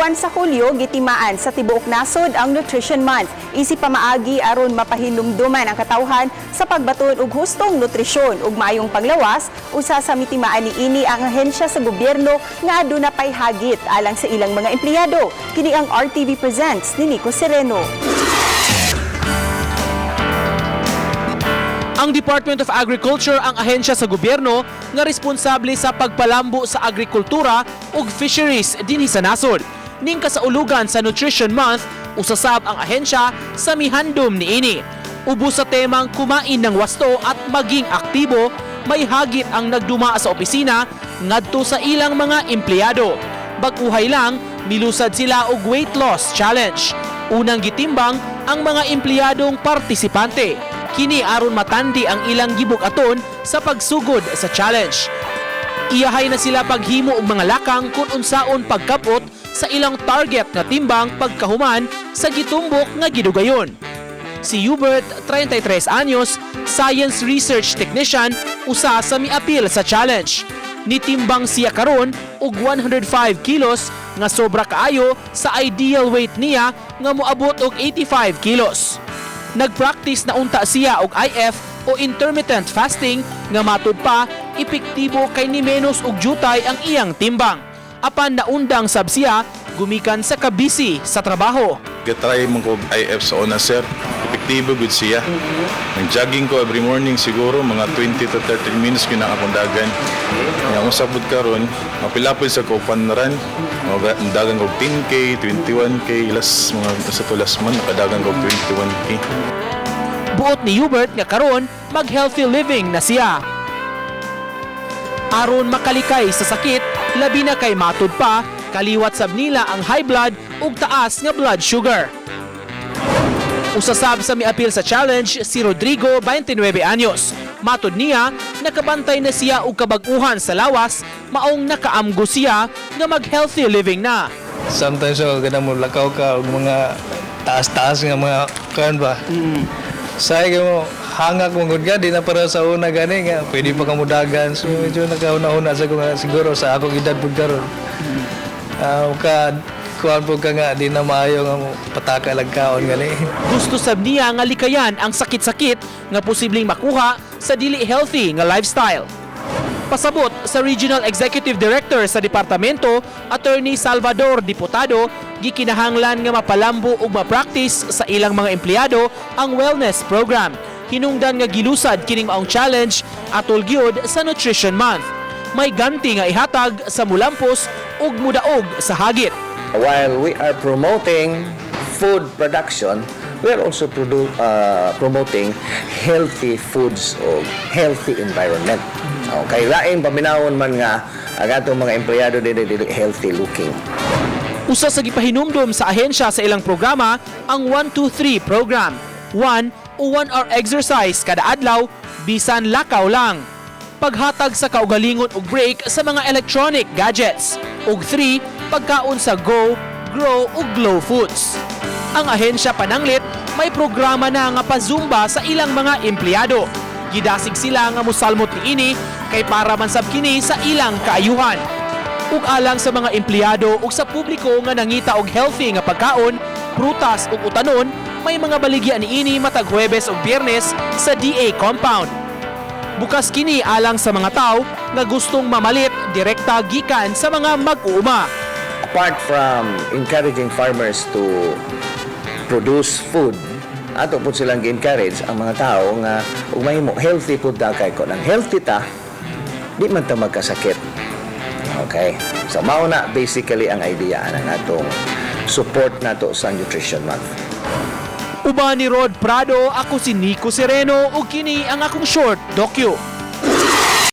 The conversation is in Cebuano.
Kada buwan sa Hulyo, gitimaan sa tibuok nasod ang Nutrition Month. Isip pamaagi aron mapahinumduman ang katawhan sa pagbaton og hustong nutrisyon ug maayong panglawas, usa sa mitimaan niini ang ahensya sa gobyerno nga aduna pay hagit alang sa ilang mga empleyado. Kini ang RTV Presents ni Nico Sereno. Ang Department of Agriculture ang ahensya sa gobyerno nga responsable sa pagpalambo sa agrikultura ug fisheries dinhi sa nasod. Ning kasaulugan sa Nutrition Month, usasab ang ahensya sa mihandom niini. Ubos sa temang kumain ng wasto at maging aktibo, may hagit ang nagduma sa opisina ngadto sa ilang mga empleyado. Bag-uhay lang, milusad sila og weight loss challenge. Unang gitimbang ang mga empleyadong partisipante. Kini aron matandi ang ilang gibug-aton sa pagsugod sa challenge. Iyahay na sila paghimo og mga lakang kung unsaon pagkapot sa ilang target nga timbang pagkahuman sa gitumbok nga gidugayon. Si Hubert, 33 anyos, science research technician, usa sa miapil sa challenge. Nitimbang siya karon og 105 kilos nga sobra kaayo sa ideal weight niya nga moabot og 85 kilos. Nagpractice na unta siya og IF o intermittent fasting nga matud pa epektibo kay ni menos og jutay ang iyang timbang. Apan naundang sab siya gumikan sa kabisi sa trabaho. Gatry man ko IF sa una, sir. Epektibo gud siya. Nag-jogging ko every morning, siguro mga 20 to 30 minutes gyud ang akong dagan. Nga akong sabot karon, mapilapil sa ko fun run. Mga dagan ko 10K, 21K, last mga sa to last month nakadagan ko 21K. Buot ni Hubert nga karon mag-healthy living na siya. Aron makalikay sa sakit, labi na kay matud pa, kaliwat sab nila ang high blood ug taas nga blood sugar. Usasab sa miapil sa challenge si Rodrigo, 29 anyos. Matod niya, nakabantay na siya og kabag-uhan sa lawas, maong nakaamgo siya nga mag-healthy living na. Sometimes so, gana mo lakaw ka og mga taas-taas nga mga kuan ba. Say mo hangak mo gud ka, di na para sa una gani nga pwede pa ka mudagan, so medyo nakauna-una sa ko nga siguro sa akong edad pud karon. Ah, ka kuan pud ka nga di na maayo nga mo pataka lang kaon gani. Gusto sab niya nga likayan ang sakit-sakit nga posibleng makuha sa dili healthy nga lifestyle. Pasabot sa Regional Executive Director sa departamento, Attorney Salvador Diputado, gikinahanglan nga mapalambo ug ma-practice sa ilang mga empleyado ang wellness program. Hinungdan nga gilusad kining maong challenge atol gyud sa Nutrition Month. May ganti nga ihatag sa mulampos ug mudaog sa hagit. While we are promoting food production, we are also promoting healthy foods o healthy environment. Okay, lain paminawon man nga ang atong mga empleyado dili dili healthy looking. Usa sa gipahinumdom sa ahensya sa ilang programa ang 1-2-3 program. 1 o 1 hour exercise kada adlaw, bisan lakaw lang. Paghatag sa kaugalingon og break sa mga electronic gadgets. Ug 3, pagkaon sa Go, Grow ug Glow Foods. Ang ahensya pananglit may programa na nga pa-Zumba sa ilang mga empleyado. Gidasig sila nga mosalmot niini kay para man sab kini sa ilang kaayuhan. Ug alang sa mga empleyado ug sa publiko nga nangita og healthy nga pagkaon, prutas ug utanon, may mga baligya niini matag Huwebes ug Biyernes sa DA compound. Bukas kini alang sa mga tao nga gustong mamalit direkta gikan sa mga mag-uuma. Apart from encouraging farmers to produce food, ato po silang gi-encourage ang mga tao nga ug mahimo healthy food ta, kay kon ang healthy ta, di man ta magkasakit. Okay? So mao na basically ang idea ang atong support nato sa Nutrition Month. Uban ni Rod Prado, ako si Nico Sereno ug kini ang akong short docu.